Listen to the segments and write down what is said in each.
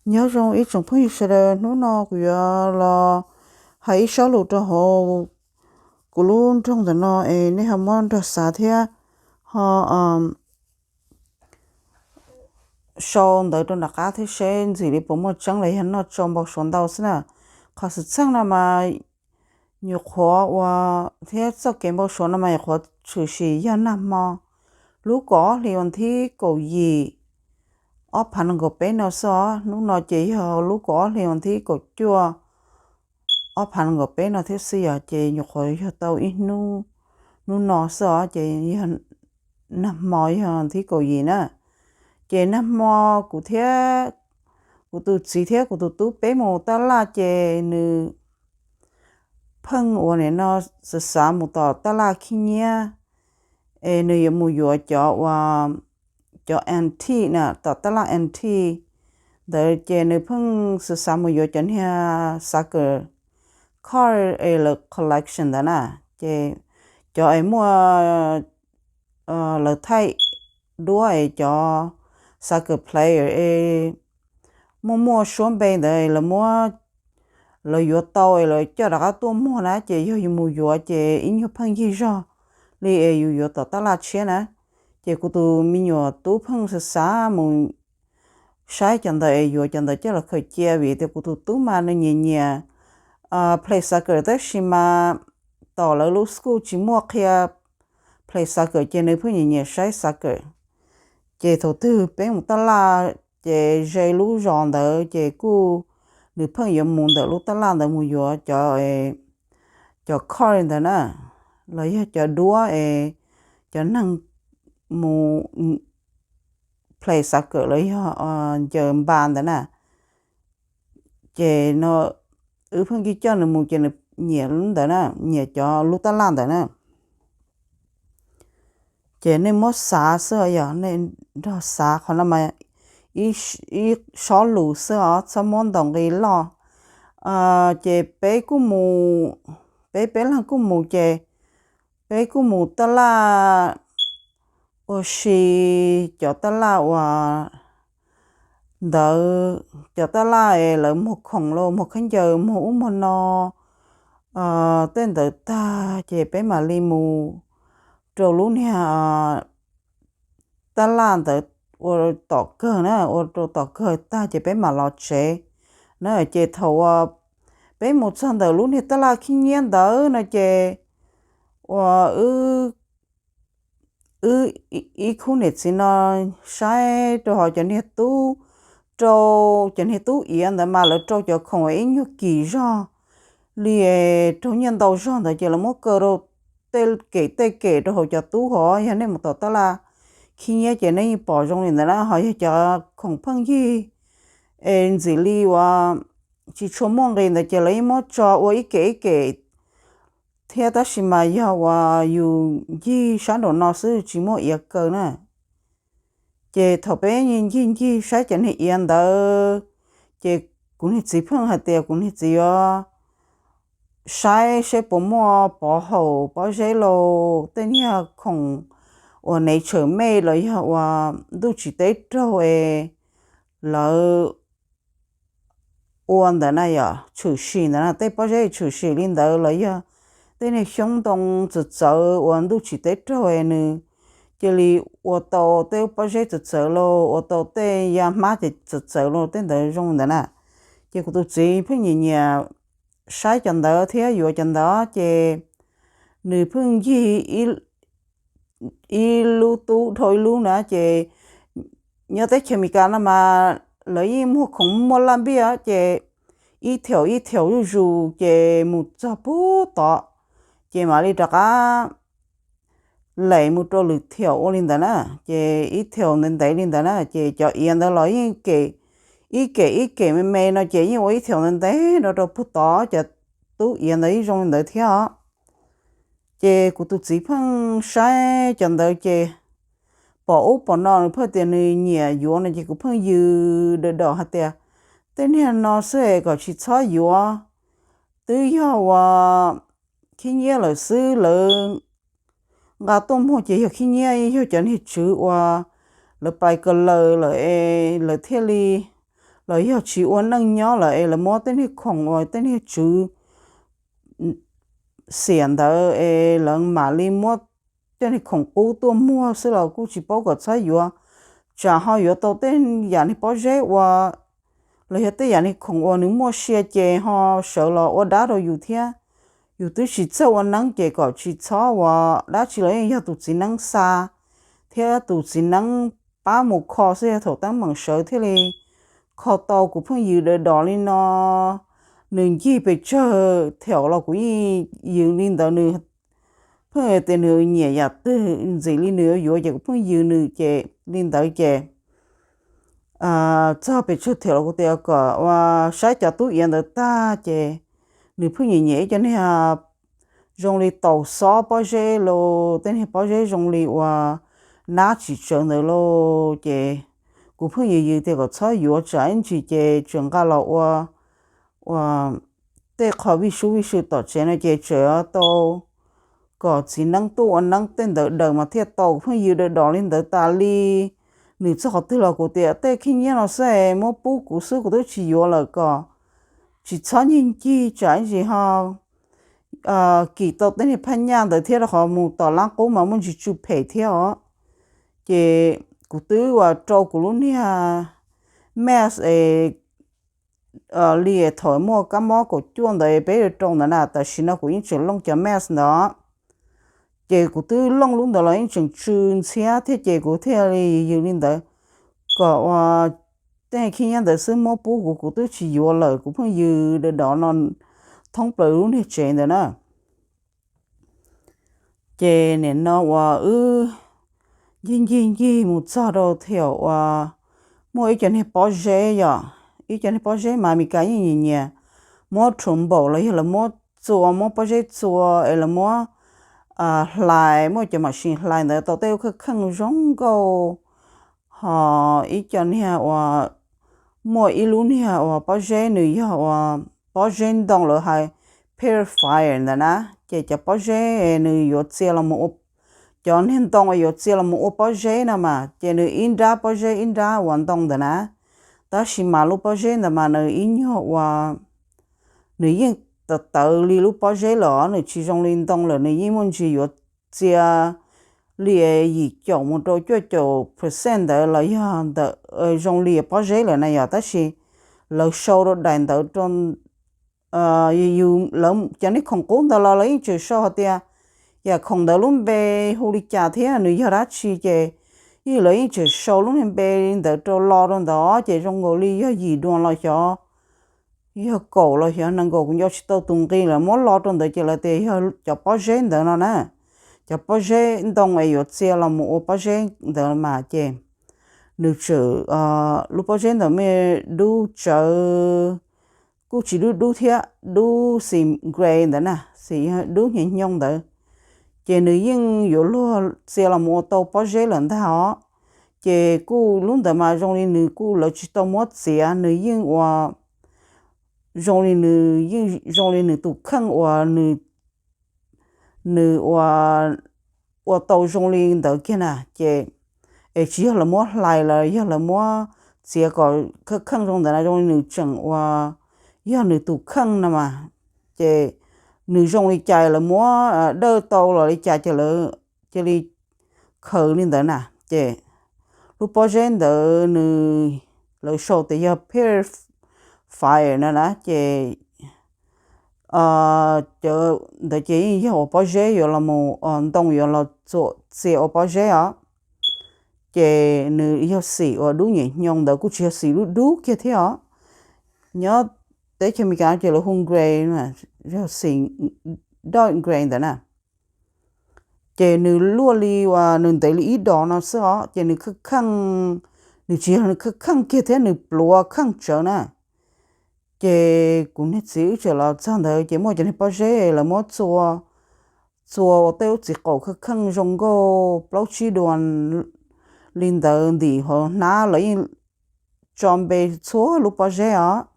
Nyob zoo ib tsoom phooj ywg sawv daws, hnub no kuv yuav los hais ib sob lus rau hauv kuv lub nroog ntawm no es nej ho muab nrog xav thiab ho sau ntawv rau nram qab thiab seb ntxim li puas muaj tseeb los yog noj tsau npau suav ntau xwb na. Qhov xwm txheej no mas nyuam qhuav ua thiab txoj kev npau suav no mas nyuam qhuav tshwm sim yog nag hmo lub kaum ob hli vas thib kaum yim ob phav nees nkaum peb no xwb os. Hnub no ces yog lub kaum ob hli vas thib kaum cuaj ob phav nees nkaum peb no thiab xwb yom. Ces nyuam qhuav yog tau ib hnub, hnub no xwb os. Ces yog nag hmo yog thib kaum yim na. Ces nag hmo kuv thiab kuv tus txiv thiab kuv tus tub peb mus tab laj ces nws pheej ua nim no xav xav mus tom tab laj khib nyiab es nws yuav mus yuav cov uas cov antique na, tom tab laj antique ntawd ces nws pheej xav xav mus yuav cov niag xav kawm car es lawv collection ntawd na. Ces cov es muaj lawv thaij duab es cov xav kawm player es muaj muaj suab npe ntawd lawv muab, lawv yuav tau es lawv coj rov qab tuaj muag na. Ces yog yus mus yuav ces ib nyuag pheej yig zog li es yus yuav tom tab laj tshiab na. Ces kuv tus me nyuam tub pheej xav xav mus saib cov ntawd es yuav cov ntawd coj los khaws cia vim tias kuv tus tub mas nws nyiam nyiam play soccer tab sis mas tom lawv lub school tsis muaj qhia play soccer ces nws pheej nyiam nyiam saib soccer. Ces thaum twg peb mus tab laj ces ze lub zos ntawd ces kuj nws pheej yuav mus ntawm lub tab laj ntawd mus yuav cov, cov car ntawd na, los yog cov duab es cov neeg mus play soccer los yog ncaws npas ntawd na. Ces no wb pheej coj nws mus ces nws nyiam lub ntawd na, nyiam cov lub tab laj ntawd na. Ces nej muab xav xwb yog nej nrog xav qhov no mas ib sob lus xwb os, txhob muab ntaus nqi loj. Ces peb kuj mus, peb peb leeg kuj mus ces peb kuj mus tab laj ua si cov tab laj uas ntawd, cov tab laj es lawv muag khoom los muag khaub ncaws muag ub muag no tej ntawd tag ces peb mam li mus rau lub niag tab laj ntawd ua tom kawg na, ua rau tom kawg tag ces peb mam los tsev na. Ces thaum uas peb mus txog ntawm lub niag tab laj khib nyiab ntawd no ces uas wb ib khub niam txiv no saib rau hauv cov niag tub, rau cov niag tub iav ntawd mas lawv rau cov khoom ib nyuag kim zog li, rau nyiaj ntau zog ntawd ces lawv muab kaw rau tej kem tej kem rau hauv cov tub hov. Yog nej mus tom tab laj khib nyiab ces nej yeej pom zoo li ntawd na. Ho yog cov khoom pheej yig es ntxim li uas tsis tshua muaj nqis ntawd ces lawv yeej muab tso ua ib kem ib kem thiab, tab sis mas yog uas yus ncig sab nraum no xwb tsis muaj iav kaw na. Ces thaum peb ncig ncig saib cov niag iav ntawd ces kuv niag txiv pheej hais tias kuv niag txiv yuav saib seb puas muaj pov haum pob zeb lauj, tej niag khoom uas nature made los yog uas ntuj tsim teb raug es lawv ua ntawd na, yog tshwm sim ntawd na, tej pob zeb tshwm sim li ntawd los yog tej niag xyoob ntoo txawv txawv uas ntuj tsim teb raug es nws cia li ua tau tej pob zeb txawv txawv los ua tau tej ya hmab ces txawv txawv los tej ntawd zoo ntawd na. Ces kuv tus txiv pheej nyiam nyiam saib cov ntawd thiab yuav cov ntawd ces nws pheej ncig ib lub tub dhau ib lub na. Ces nyob teb chaws Amelikas no mas lawv yeej muag khoom muaj laj npiaj ces ib thaum ib thaum zuj zus ces mus txog puag tod ces mam li rov qab lem mus rau lwm thaum ua li ntawd na. Ces ib thaum ntev ntev li ntawd na ces cov iav ntawd los yeej kem ib kem ib kem me me no ces yeej ua ib thaum ntev ntev no rau puag tod cov tub iav ntawd ib zoo li ntawd thiab os. Ces kuv tus txiv pheej saib cov ntawd ces pom ub pom no nws pheej tias nws nyiam yuav no ces kuv pheej yws dawm dawm hais tias tej niag no xwb es kom tsis txhob yuav, twb yog uas khib nyiab lawm xwb, lawv nqa tuaj muag ces yog khib nyiab, yog cov niag tswv uas lawv pais ko laws lawm es lawv thiaj li los yog tsis ua neej nyob lawm es lawv muab tej niag khoom uas tej niag tswv xiam ntawd es lawv mam li muab cov niag khoom qub tuaj muag xwb los kuj tsis paub kom txhob yuav, tsam ho yuav tau tej yam niag pob zeb uas los yog tej yam niag khoom uas nws muaj sia ces ho sawv los ua dab rau yus thiab. Yus twb tsis txawj ua neeb ces kom tsis txhob ua dab tsi los yeej yog tus txiv neeb xa thiab tus txiv neeb pab mus kho xwb, yog thaum teeb meem sawv thiaj li kho tau. Kuv pheej yws daws dos li no, nws ncig pes tsawg thaum los kuv yeej yws li ntawd. Nws pheej tias nws nyiam yam twg ntxim li nws yuav yuav ces kuv pheej yws nws ces li ntawd ces txog pes tsawg thaum los kuv tias kom ua saib cov tub iav ntawd tag ces nws pheej nyiam nyiam ib cov niag zoo li taus xob pob zeb los tej niag pob zeb zoo li uas nab tsis tsawv ntawd los ces kuv pheej yws yws tias kom txhob yuav tsam ib ntsis ces tseem nqa los ua ua tej qho vij sub vij sw tom tsev no ces tseem tau kom txiv neeb tuaj ua neeb tej ntawd daws mas thiaj tau. Kuv pheej yws daws dos li ntawd tas li. Nws txog qhov twg los kuv tias tej khib nyiab no xwb es muab pub kuv xwb, kuv twb tsis yuav lawm, kom tsis txhob ncig ncig tsam ib ntsis ho kis tau tej niag phaj nyaj ntawd thiab rau qhov mus tom lab qub mas muaj ntsis tsw phem thiab os. Ces kuv twb uas rau kuv lub niag mask es li thaum muaj kab mob kaum cuaj ntawd peb rau ntawd na, tam sim no kuv yeej tseem looj cov mask ntawd. Ces kuv twb looj lub ntawd los yeej tseem tsw ntxhiab thiab ces kuv thiaj li yws li ntawd kom ua tej khib nyiab ntawd xwb muab pub kuv, kuv twb tsis yuav lawm. Kuv pheej yws daws dos no thoob plaws lub niag tsev ntawd na. Ces nim no uas wb ncig ncig ncig mus txog rau thaum uas muaj ib cov niag pob zeb yom, ib cov niag pob zeb mas Meskas yeej nyiam nyiam muab rhuav npaum los yog lawv muab txua, muab pob zeb txua es lawv muab hlais, muaj cov mashis hlais ntawd tau tej lub kheej kheej zoo nkauj. Ho ib co niag uas muaj ib lub niag uas pob zeb nws yog uas pob zeb ntoo lawv hais purifier ntawd na, ces cov pob zeb nws yuav txia los mus ua, cov niag ntoo yuav txia los mus ua pob zeb no mas ces nws ib nrab pob zeb ib nrab uas ntoo ntawd na. Tab sis mas lub pob zeb ntawd mas nws ib nyuag uas nws yeej tawv tawv li lub pob zeb lawm, nws tsis zoo li ntoo lawm, nws yeej muaj ntsis yuav txia li yim caum mus rau cuaj caum percent ntawd los yog ntawm zoo li pob zeb lawm na yom. Tab sis lawv sau rau daim ntawd rau yus, lawv cov niag khoom qub ntawd los lawv yeej tseem sau hais tias yam khoom ntawd lub npe hu li cas thiab nws yog dab tsi ces yeej lawv yeej tseem sau lub niag npe li ntawd rau lo rau ntawd ces zoo nkaus li yog yim dua los xyov yog kaum los xyov nees nkaum, kuv nco tsis tau tus nqi lawm, muab lo rau ntawd ces lawv tias yog cov pob zeb ntawd no na. Cov pob zeb ntoo es yuav txia los mus ua pob zeb ntawd mas ces nws tseem, lub pob zeb ntawd me dub tsawv, kuj tsis dub dub thiab, dub xim gray ntawd na, xim dub hnyos hnyoo ntawd, ces nws yeej yuav luag txia los mus ua tau pob zeb lawm ntag os. Ces kuj lub ntawd mas zoo li nws kuj lawv tsis tau muab txiav, nws yeej ua zoo li nws yeej zoo li nws tus kheej uas nws, nws ua, ua tau zoo li ntawd kiag na. Ces es tsis yog lawv muab hlais los yog lawv muab txiav kom kheej kheej zoo ntawd na, zoo li nws tseem ua yog nws tus kheej no mas, ces nws zoo li cas lawv muab dawj tau los li cas ces lawv cia li khaws li ntawd na. Ces lub pob zeb ntawd nws, lawv sau tias yog purifier no na, ces cov ntawd ces yeej yog ua pob zeb yuav los mus, ntoo yuav los txua txia ua pob zeb os. Ces nws yog xim uas dub nyem hnyoo ntawd, kuj tsis yog xim dub dub kiag thiab os. Nyob teb chaws Amelikas ces lawv hu gray, yog xim dark gray ntawd na. Ces nws luaj li uas nws ntev li ib dos no xwb os, ces nws kheej kheej, nws tsis yog nws kheej kheej kiag thiab, nws pluav kheej tsawv na. Ces kuv niag txiv wb tseem los txog ntawd ces muaj cov niag pob zeb lawv muab txua, txua ua tej lub txiv qaum kheej kheej zoo nkauj plaub tsib dua li ntawd ntim hauv hnab, lawv yeej tso npe txhua lub pob zeb os.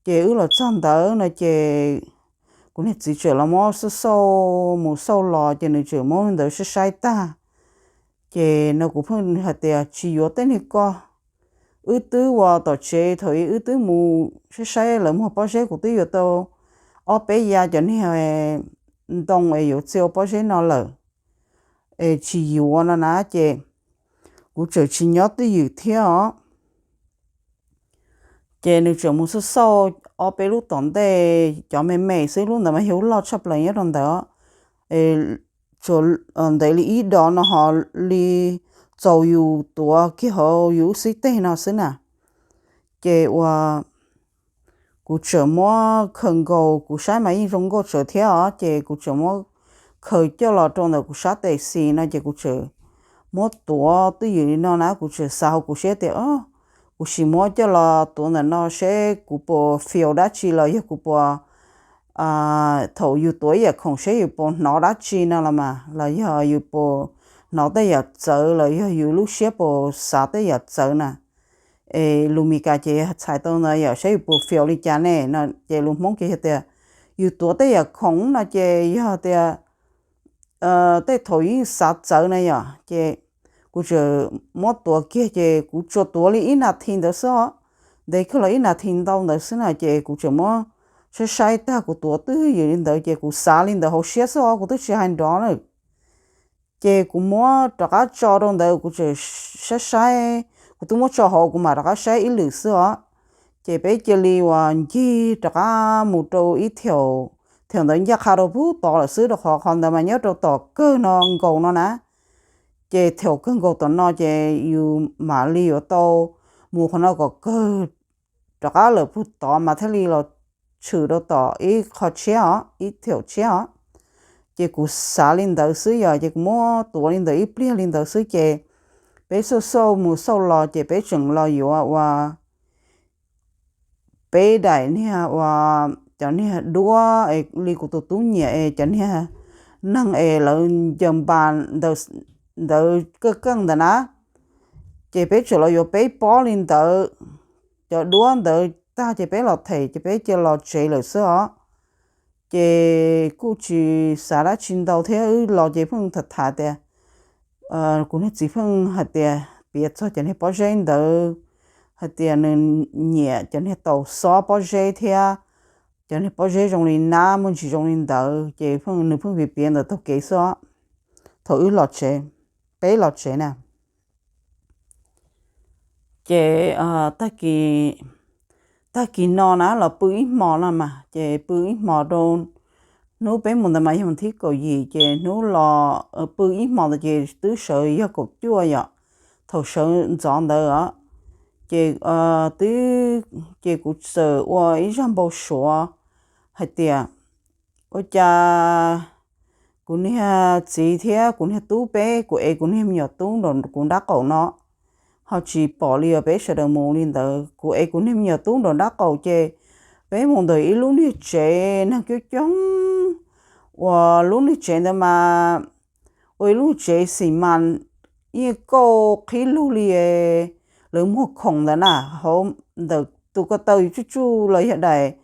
Ces wb los txog ntawd no ces kuv niag txiv tseem los muab xauj xauj mus xauj los ces nws tseem muab ntawd saib saib tag. Ces no kuv pheej hais tias tsis yuav tej niag ko, wb twb ua tom tsev thaum ub wb twb mus saib saib lawv muag pob zeb, kuv twb yuav tau ob peb ya cov niag ntoo es yuav txia ua pob zeb no lawm, es tsis yuav no na. Ces kuv tseem tsis nyob twj ywm thiab os. Ces nws tseem mus xauj xauj ob peb lub tom ntej, cov me me xwb, lub ntawd mas yog lub loj tshaj plaws nyob rau ntawd, tsuas ntev li ib dos no ho li txaus yus tuav kiag hauv yus lub xib teg no xwb na. Ces ua kuv tseem muab khaws nkaus, kuv saib mas yeej zoo nkauj tsawv thiab os, ces kuv tseem muab khaws coj los rau ntawm kuv sab tes xis no ces kuv tseem muab tuav twj ywm li no na. Kuv tseem xav hauv kuv siab tias, kuv sim muab coj los tuav ntawm no seb kuv puas feel dab tsi los yog kuv puas, thaum yus tuav ib yam khoom seb yus puas hnov dab tsi no los mas, los yog yus puas hnov tej yam txawv los yog yus lub siab puas xav tej yam txawv na. Es lus Mis Kas ces txhais tau ntawd yom, saib yus puas feel li cas ne no. Ces lus Hmoob ces yog tias yus tuav tej yam khoom no ces yog tias tej thaum yeej xav txawv na yom. Ces kuv tseem muab tuav kiag ces kuv tsuas tuav li ib nas this ntawd xwb os, ntev kawg los ib nas this ntau ntawd xwb na. Ces kuv tseem muab saib saib tag, kuv tuav twj ywm li ntawd ces kuv xav li ntawd hauv siab xwb os, kuv twb tsis hais nrov na. Ces kuv muab rov qab tso rau ntawd, kuv tseem saib saib, kuv twb muab tso hauv, kuv mam rov qab saib ib lwm xwb os. Ces peb cia li uas ncig rov qab mus rau ib thaum, thaum ntawd ncaj qha rau pug tod lawm xwb, rau qhov qhov ntawd mas nyob rau tom kawg no nkaus no na. Ces thaum kawg nkaus tom no ces yus mam li yuav tau mus qhov no kom kawg rov qab lawm pug tod mas thiaj li los tshwm rau tom ib qho tshiab os, ib thaum tshiab os. Ces kuv xav li ntawd xwb yom, ces kuv muab tuav li ntawd ib pliag li ntawd xwb ces peb xauj xauj mus xauj los ces peb tseem los yuav ua peb daim niag uas cov niag duab es li kuv tus tub nyiam es cov niag neeg es lawv ncaws npas ntawd, keej keej ntawd na. Ces peb tseem los yuav peb pob li ntawd, cov duab ntawd tag ces peb los them ces peb cia los tsev lawm xwb os. Ces kuj tsis xav dab tsi ntau thiab, wb los ces pheej tham tham tias, kuv niag txiv pheej hais tias piav txog cov niag pob zeb ntawd, hais tias nws nyiam cov niag taus xob pob zeb thiab cov niag pob zeb zoo li nab muaj ntsis zoo li ntawd, ces nws pheej piav piav ntawd taug kev xwb os, thaum wb los tsev, peb los tsev na. Ces tag kis no na los pw ib hmo no mas, ces pw ib hmo rau hnub peb mus ntawd mas yog thib kaum yim, ces hnub los pw ib hmo ntawd ces twb sawv yog kaum cuaj yom, thaum sawv ntxov ntawd os. Ces twb, ces kuv txawm ua ib zaj npau suav hais tias, ua cas kuv niag txiv thiab kuv niag tub, peb, kuv ev kuv niag me nyuam tub nraum kuv nrab qaum no ho tsis pom li os, peb sawv daws mus li ntawd. Kuv ev kuv niag me nyuam tub nraum nrab qaum ces peb mus ntawm ib lub niag tsev neeg coob coob, uas lub niag tsev ntawd mas ua ib lub tsev xi mas, yeej kauj qhib lug li, lawv muag khoom ntawd na, hauv ntawm tus ko taw yus tsuj tsuj los yog daim,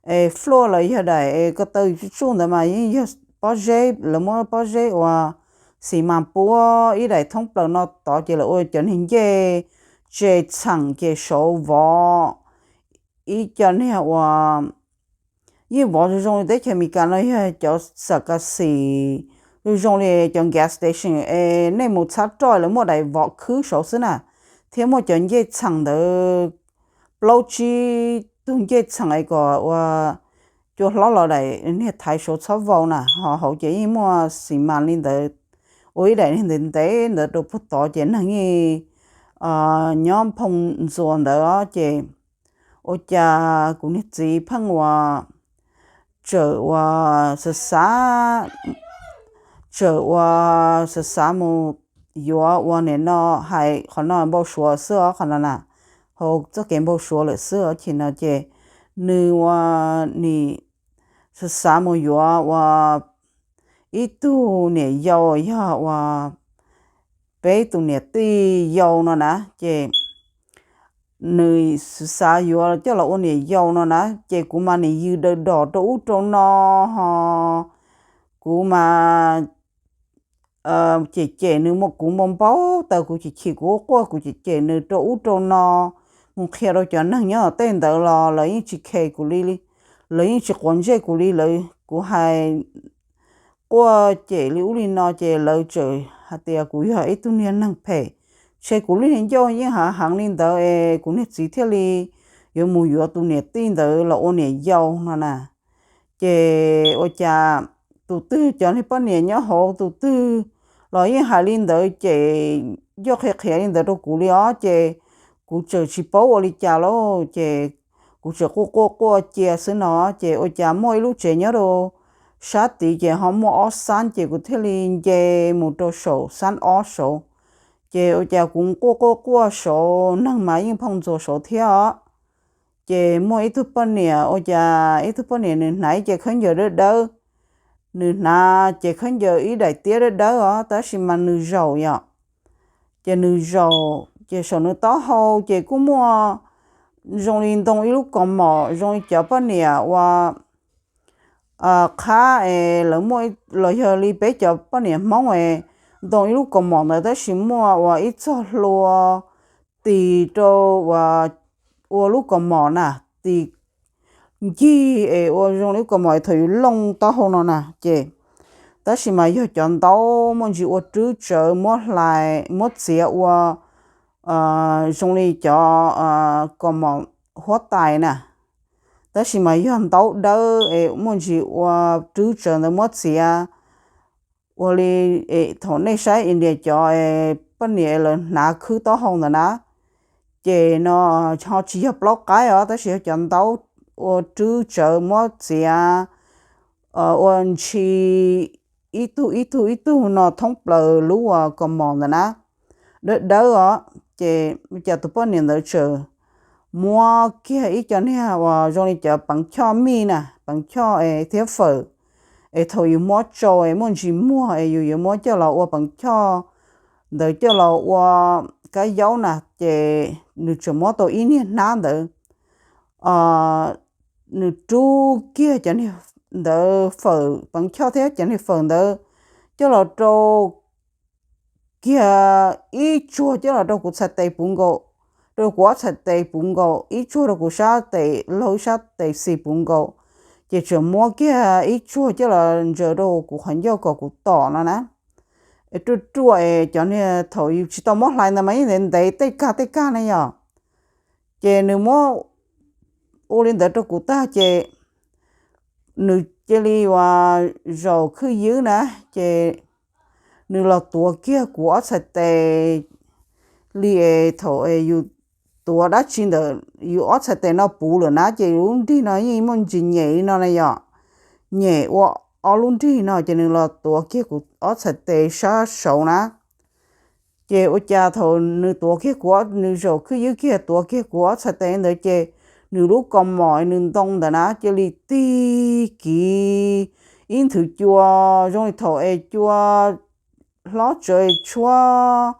es floor los yog daim ko taw yus tsuj tsuj ntawd mas yeej yog pob zeb, lawv muab pob zeb uas xi mas puab ib daim thoob plaws no tod ces lawv ua cov niag ncej tse txheem ces saud vov ib co niag uas yeej vov zoo zoo li teb chaws Amelikas no yog cov xam kas xim, zoo zoo li cov gas station es nej mus txhab roj lawv muaj daim vov khwb saud xwb na, thiab muaj cov ncej txheem ntawd plaub tsib tug ncej txheem es kom ua cua hlob los daim niag thaiv saud txhob vau na, ho hauv ces yeej muaj xi mas li ntawd, ua ib daim niag ntev ntev ntawd rau puag tod ces neeg yeej nyob nphoo ntxuas ntawd ces ua cas kuv niag txiv pheej uas txawm uas xav xav, txawm uas xav xav mus yuav ua nim no, hais qhov no npau suav xwb os, qhov no na, hauv txoj kev npau suav lawm xwb os. Chim no ces nws ua nim xav xav mus yuav ua ib tug niam yau, yog ua peb tus niam tij yau no na, ces nws xav yuav coj los ua niam yau no na, ces kuv mas nim yws daws dos rau ub rau no ho, kuv mas cem cem nws, kuv npau npau taws, kuv chim chim, kuv quaj quaj, kuv cem cem nws rau ub rau no, mus qhia rau cov neeg nyob tom tej ntawd los lawv yeej tsis khes kuv li, lawv yeej tsis quav ntsej kuv li. Lawv, kuv hais quaj cem li ub li no ces lawv txawm hais tias kuv yog ib tug niag neeg phem. Ces kuv lub niag ncauj yeej hav heev li ntawd es kuv niag txiv thiaj li yuav mus yuav tus niam tij ntawd los ua niam yau no na. Ces ua cas tus twg cov niag poj niam nyob hauv tus twg los yeej hais li ntawd ces ncauj qhia qhia li ntawd rau kuv li os. Ces kuv txawm tsis paub ua li cas lauj, ces kuv txawm quaj quaj quaj cia xwb no. Ces ua cas muaj ib lub tsev nyob rau sab tid ces ho muaj ob xab, ces kuv thiaj li nce mus rau saum xab ob saud. Ces ua cas kuv quaj quaj quaj saud, neeg mas yeej phooj ntxuag saud thiab os. Ces muaj ib tug poj niam, ua cas ib tug poj niam nws hnav ib cev khaub ncaws dawb dawb, nws hnav cev khaub ncaws ib daim tiab dawb dawb os, tab sis mas nws zaum yom. Ces nws zaum ces saum nws taub hau ces kuj muaj zoo li ntoo ib lub kaus mom, zoo li cov poj niam uas qhab es lawv muaj, los yog li peb cov poj niam Hmoob es ntoo ib lub kaus mom ntawd tab sis muaj uas ib txog hlua tis rau uas ua lub kaus mom na, tis ncig es ua zoo li lub kaus mom es thaum yus looj taub hau no na. Ces tab sis mas yog cov ntaub muaj ntsis ua rwb tsawv muab hlais muab txiav ua zoo li cov kaus mom huab tais na, tab sis mas yog ntaub dawb es muaj ntsis ua rwb tsawv ntawd muab txiav ua li thaum nej saib India cov poj niam lawv hnav khwb taub hau ntawd na. Ces no ho tsis yog plaub qaib os, tab sis yog cov ntaub ua rwb tsawv muab txiav ua ntshis ib tug ib tug ib tug no thoob plaws lub uas kaus mom ntawd na, dawb dawb os. Ces ua cas tus poj niam ntawd txawm muab kiag ib co niag uas zoo li cov peev choj mij na, peev choj thiab fawm, es thaum yus muab tsau es muaj ntsis muag es yus yuav muab coj los ua peev choj ntawd coj los ua kab yaub na, ces nws tseem muab tau ib niag hnab ntawd, nws rub kiag cov niag ntawd fawm, peev choj thiab cov niag fawm ntawd coj los rau kiag ib tsuag coj los rau kuv txhais tes puv nkaus, rau kuv ob txhais tes puv nkaus, ib tsuag rau kuv sab tes laug ib sab tes xis puv nkaus, ces tseem muab kiag ib tsuag coj los ntsaws rau kuv qhov ncauj kom kuv tom no na. Es ruaj ruaj es cov niag thaum yus tsis tau muab hlais ntawd mas yeej ntev ntev tej kag tej kag ne yom. Ces nws muab ua li ntawd rau kuv tag ces nws cia li uas zaum khwb ywb na, ces nws los tuav kiag kuv ob txhais tes li es thaum yus tuav dab tsi ntawm yus ob txhais tes no puv lawm na, ces yus lub nrig no yeej muaj ntsis nyem li no na yom, nyem ua ob lub nrig no, ces nws los tuav kiag kuv ob txhais tes sab saud na. Ces ua cas thaum nws tuav kiag kuv, nws zaum khwb ywb kiag tuav kiag kuv ob txhais tes ntawd ces nws lub kaus mom nws ntoo ntawd na cia li tig kiv ib nthwv cua zoo li thaum es cua hlob tsawv tshuab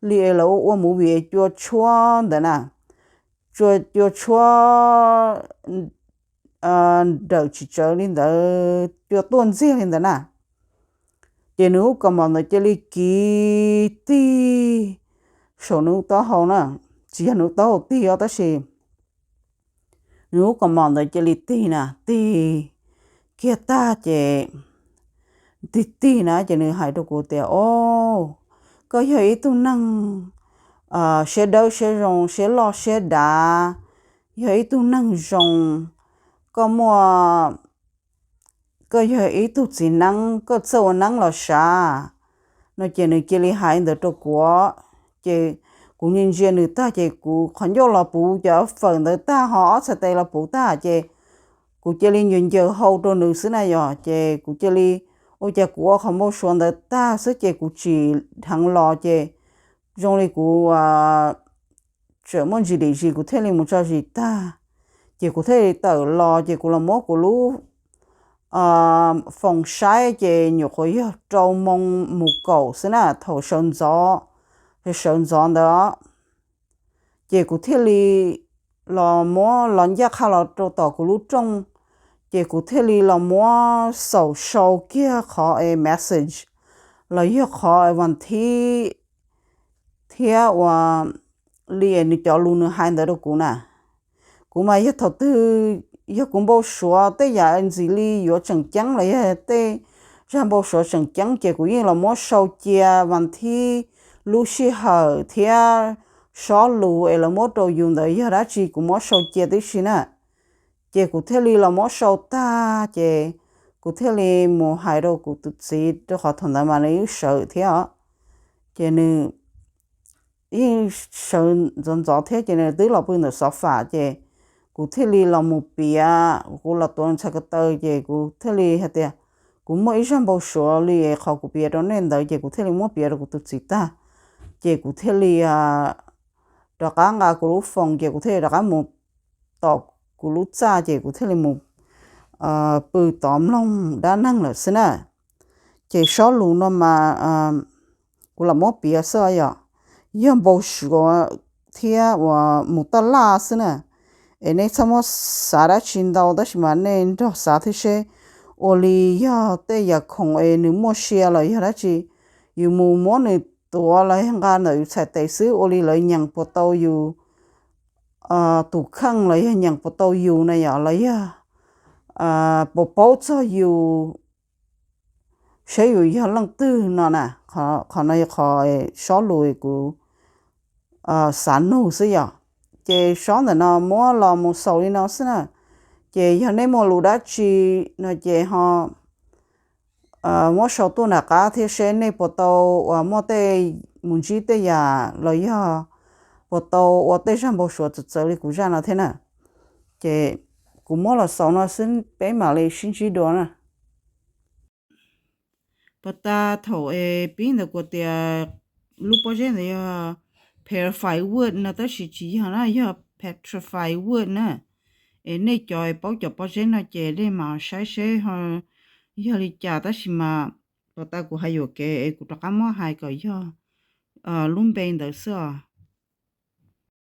li es lawv ua movie es cua tshuab ntawd na, cua tshuab nrawm tsis tsawv li ntawd, cua tuaj ntxiag li ntawd na. Ces nws lub kaus mom ntawd cia li kiv tig saum nws lub taub hau na, tsis yog nws lub taub hau tig os tab sis nws lub kaus mom ntawd cia li tig na, tig kiag tag ces tig tig na ces nws hais rau kuv tias, O, koj yog ib tug neeg siab dawb siab zoo, siab loj siab dav, yog ib tug neeg zoo, koj muaj, koj yog ib tug txiv neeb, koj txawj ua neeb los sav no. Ces nws cia li hais ntawd rau kuv, ces kuv ntsia ntsia nws tag ces kuv qhov ncauj los puv cov fawm ntawd tag ho ob txhais tes los puv tag ces kuv cia li ncaws ncaws hau rau nws xwb na yom. Ces kuv cia li, ua cas kuv ua qhov npau suav ntawd tag xwb ces kuv tsim dheev los ces zoo li kuv tseem muaj ntsis dim zis kuv thiaj li mus tso zis tag. Ces kuv thiaj li tawm los ces kuv los muab kuv lub foos saib ces nyuam qhuav yog rau moo mus kaum xwb na, thaum sawv ntxov, sawv ntxov ntawd. Ces kuv thiaj li los muab los ncaj qha los rau tom kuv lub rooj, ces kuv thiaj li los muab xaum sau kiag qhov es message los yog qhov es vas thib thiab uas li nws cov lus nws hais ntawd rau kuv na. Kuv mas yog thaum twg yog kuv npau suav tej yam ntxim li yuav tseem ceeb los yog tej zaj npau suav tseem ceeb ces kuv yeej los muab sau cia vas thib, lub sij hawm thiab sob lus es lawv muab rau yus ntawd yog dab tsi kuv muab sau cia tib si na. Ces kuv thiaj li los muab sau tag ces kuv thiaj li mus hais rau kuv tus txiv rau qhov thaum ntawd mas nws yeej sawv thiab os. Ces nws yeej sawv ntxov ntxov thiab ces nws twb los pw ntawm xov fam ces kuv thiaj li los mus piav, kuv los tuav ntxhais ko taw ces kuv thiaj li hais tias kuv muaj ib zaj npau suav li qhov kuv piav rau nej ntawd ces kuv thiaj li muab piav rau kuv tus txiv tag. Ces kuv thiaj li rov qab nqa kuv lub foos ces kuv thiaj li rov qab mus tom kuv lub txaj ces kuv thiaj li mus pw tod mloog dab neeg lawm xwb na. Ces sob lus no mas kuv los muab piav xwb yom, yog npau suav thiab uas mus taj laj xwb na. Es nej txhob muab xav dab tsi ntau tab sis mas nej nrog xav thiab seb ua li yog tej yam khoom es nws muaj sia los yog dab tsi, yus mus muab nws tuav los yog nqa ntawm yus txhais tes xwb ua li lawv nyeem puas tau yus tus kheej los yog nyeem puas tau yus na yom, los yog puas paub txog yus, saib yus yog leej twg no na. Qhov no yog qhov sob lus kuv xav nug xwb yom. Ces sob ntawm no muab los mus xaus li no xwb na. Ces yog nej muaj lus dab tsi no ces ho muab sau tuaj nram qab thiab seb nej puas tau uas muaj tej mus ntsib tej yam los yog puas tau ua tej zaj npau suav txawv txawv li kuv zaj no thiab na. Ces kuv muab los xaus no xwb peb mam li sib ntsib dua na. Puas tas thaum es pib ntawd kuv tias lub pob zeb ntawd yog petrified wood no tab sis tsis yog na, yog petrified wood na. Es nej cov paub cov pob zeb no ces nej mam saib seb yog li cas tab sis mas puas tas kuv hais yuam kev es kuv rov qab muab hais kom yog lub npe ntawd xwb os.